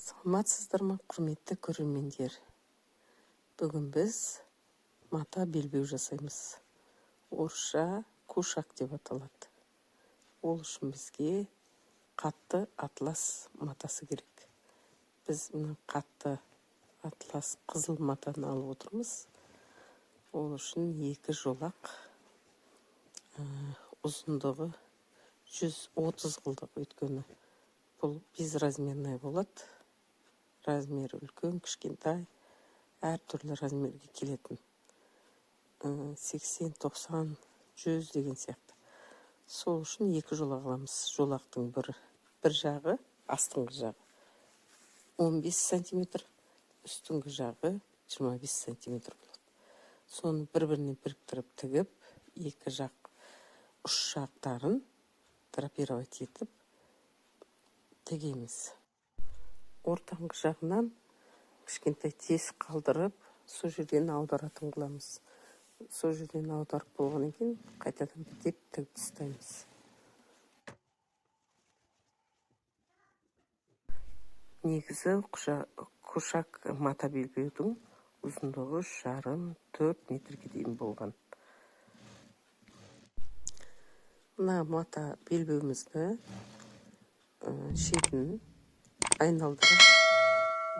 Саламатсыздар ма, құрметті көрермендер! Бүгін біз мата белбеу жасаймыз. Орысша кушак деп аталады. Ол үшін бізге қатты атлас матасы керек. Біз мына қатты атлас қызыл матаны алып отырмыз. Ол үшін екі жолақ, ұзындығы 130 қылдық, өйткені бұл безразмерный болады. Размері үлкен, кішкентай, әртүрлі размерге келетін. 80, 90, 100 деген сияқты. Сол үшін екі жолақ аламыз. Жолақтың бір жағы, астыңғы жағы 15 сантиметр, үстіңгі жағы 25 сантиметр болады. Соны бір-біріне біріктіріп тігіп, екі жақ ұш жақтарын драпировать етіп тігеміз. Ортаңғы жағынан кішкентай тесік қалдырып, сол жерден аударатын қыламыз. Сол жерден аударып болғаннан кейін қайтадан бітеп тігіп тастаймыз. Негізі кушак мата белбеудің ұзындығы үш жарым, төрт метрге дейін болған. Мына мата белбеуімізді шетін айналдырып,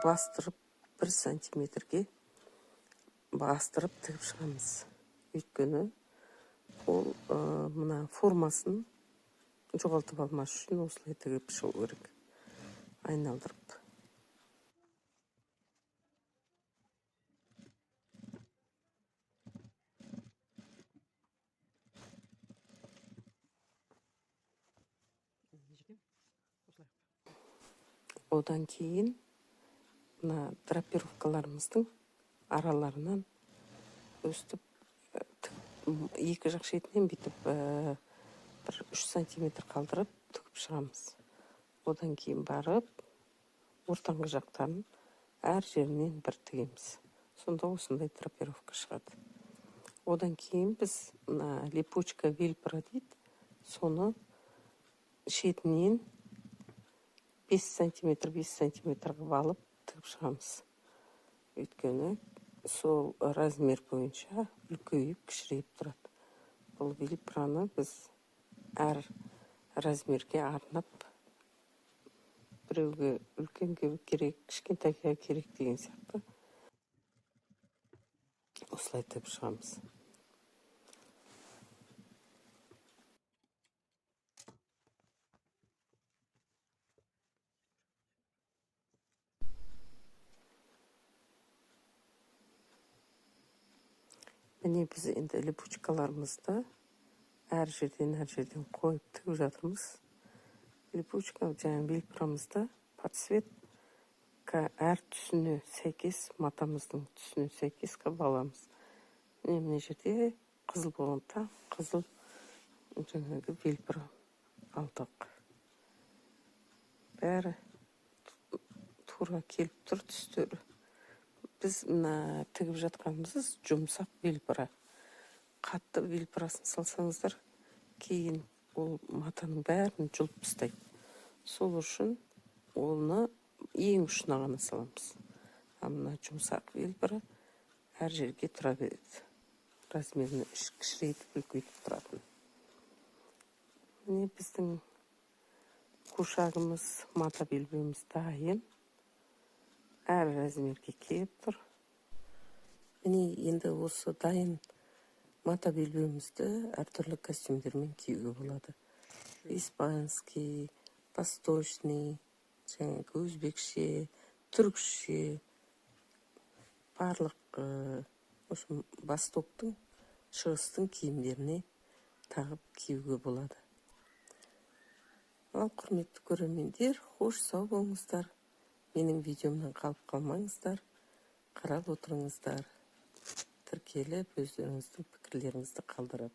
бастырып, 1 сантиметрге бастырып тігіп шығамыз. Өйткені ол мына формасын жоғалтып алмас үшін осылай тігіп шығу керек, айналдырып. Одан кейін мына драпировкаларымыздың араларынан өстіп, екі жақ шетінен бүйтіп, бір 3 сантиметр қалдырып тігіп шығамыз. Одан кейін барып ортаңғы жақтарын әр жерінен бір тігеміз. Сонда осындай драпировка шығады. Одан кейін біз мына липучка вильпра дейді, соны шетінен 5 сантиметр, 5 сантиметр қылып алып тігіп шығамыз. Өйткені сол размер бойынша үлкейіп, кішірейіп тұрады. Бұл вильпраны біз әр размерге арнап, біреуге үлкенге керек, кішкентайға керек деген сияқты осылай тігіп шығамыз. Міне біз енді липучкаларымызды әр жерден, әр жерден қойып тігіп жатырмыз. Липучка жаңа вильпрамызды подсветка әр түсіне сәйкес, матамыздың түсіне сәйкес қылып аламыз. Міне мына жерде қызыл болғандықтан қызыл жаңағы вильпра алдық. Бәрі тура келіп тұр түстері. Біз мына тігіп жатқанымыз жұмсақ вильпра. Қатты вильпрасын салсаңыздар, кейін ол матаның бәрін жұлып тастайды. Сол үшін оны ең ұшына ғана саламыз. А мына жұмсақ вильпра әр жерге тұра береді. Размерін кішірейтіп, үлкейтіп тұратын. Міне біздің кушагымыз, мата белбеуіміз дайын. Әр размерге келіп тұр. Міне енді осы дайын мата белбеуімізді әртүрлі костюмдермен киюге болады. Испанский, восточный, жаңағы өзбекше, түрікше, барлық, востоктың, шығыстың киімдеріне тағып киюге болады. Ал құрметті көрермендер, хош сау болыңыздар. Менің видеомнан қалып қалмаңыздар, қарап отырыңыздар, тіркеліп өздеріңіздің пікірлеріңізді қалдырып.